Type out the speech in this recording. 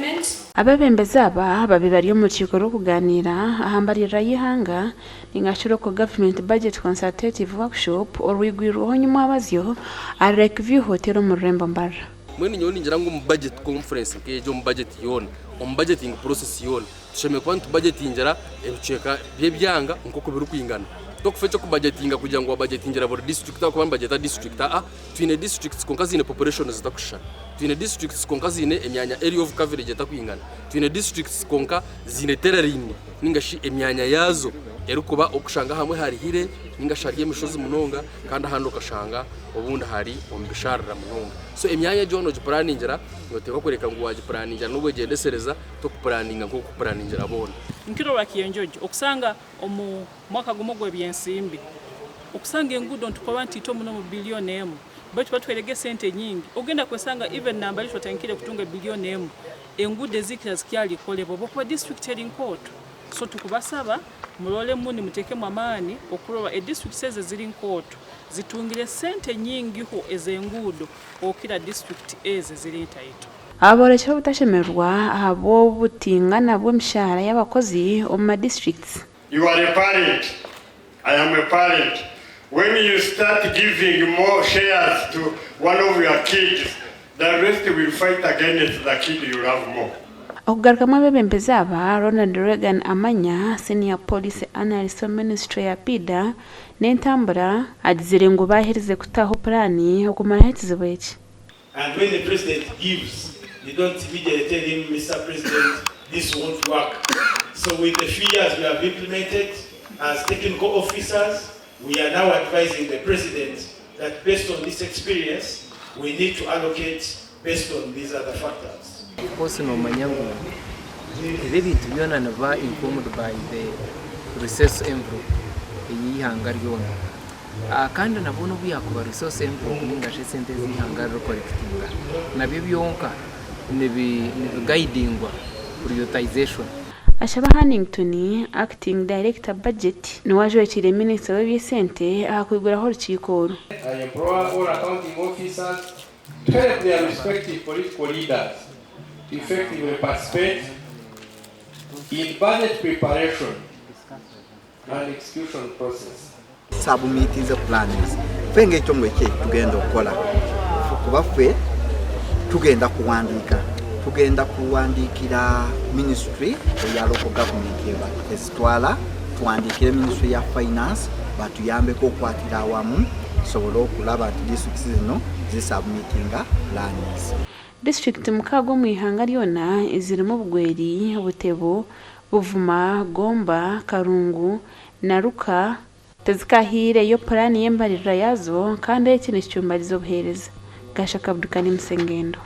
Development. Abeebembezi aba babaire bari omu rukiiko rw'okugaaniira aha mbaririra y'eihanga ninga shi Local Government Budget Consultative Workshop orwigwirweho nyimwabazyo ahari Lake View Hotel omu rurembo Mbarara. Mbwenu nyowe ningira ngu omu budget conference nk'egyo, omu budget yoona, omu budgeting process yoona, tushemereire kuba nitubajetingira ebicweka by'ebyanga nk'oku birikwingana. Tokufa eky'okubajetinga kugira ngu wabajetingira buri disiturikiti ahabw'okuba nibagyeta disiturikiti. Aa, twine disiturikiti kwonka ziine population zitakushushana. Twine disiturikiti kwonka ziine emyanya area of coverage etakwingana. Twine disiturikiti kwonka ziine terrain ninga shi emyanya yaazo erikuba orikushanga ahamwe hari hire ninga shi hari emishozi munonga kandi ahandi okashanga obundi hari omu bisharara munonga. So emyanya egyo waaba noogipuraningira nooteekwa kureka ngu waagipuraningira n'obwegyendesereza tokupuraninga nk'oku orikupuraningira boona. Nkiro rwa Kyenjojo okusanga omu mwaka gumwe ogw'ebyensimbi okusanga enguudo nitukoba nti itwe muno omu billion emu baitu batuherege esente nyingi ogenda kwesanga even nambari twatandikire kutunga billion emu enguudo ezikira zikyali kukolebwa obwokuba district eri nkooto so tukubasaba murolemu nimutekemu amaani okurora e districts ezi eziri nkooto zitungire sente nyingiho ez'enguudo okukira district ezi eziri ntaito. Aborekire obutashemererwa ahabw'obutingana bw'emishahara y'abakozi omu ma districts. You are a parent, I am a parent, when you start giving more shares to one of your kids, the rest will fight against the kid you love more. Okugarukamu abeebembezi aba, Ronald Reagan Amanya, Senior Policy Analyst omu minisiture ya PIDA n'entambura, agizire ngu baaherize kutaho puraani okumaraho ekizibu eki. And when the president gives, they don't immediately tell him, Mister President, this won't work. So with the few years we have implemented, as technical officers, we are now advising the president that based on this experience, we need to allocate based on these other factors. Of course nomanya ngu ebi ebintu byona nibiba informed by the resource envelope ey'eihanga ryona. Kandi nabwo n'obu yaakuba resource envelope nainga shi esente ezi eihanga ririkukorekitinga, nabyo byonka nibigayidingwa prioritization. Ashaba Hannington, Acting Director Budget, niwe ajwekiire Minisita w'eby'esente aha kwiguraho orukiiko oru. I implore all accounting officers to help their respective political leaders to effectively participate in budget preparation and execution process. Submitinze plans ffe nga ekitongole kye tugenda okukola kuba ffe tugenda kuwandiika tugenda kuwandiikira ministry eya local government eba ezitwala tuwandiikire ministry ya finance batuyambeko okukwatira awamu tusobole okulaba nti districts zino zisubmitinga plans. Disiturikiti mukaaga omu ihanga ryona ezirimu Bugweri, Butebo, Buvuma, Gomba, Karungu na Ruka tizikahaireyo puraani y'embaririra yaazo kandi eki nikicumbariza obuheereza. Gashaka Abdulkalim Sengendo.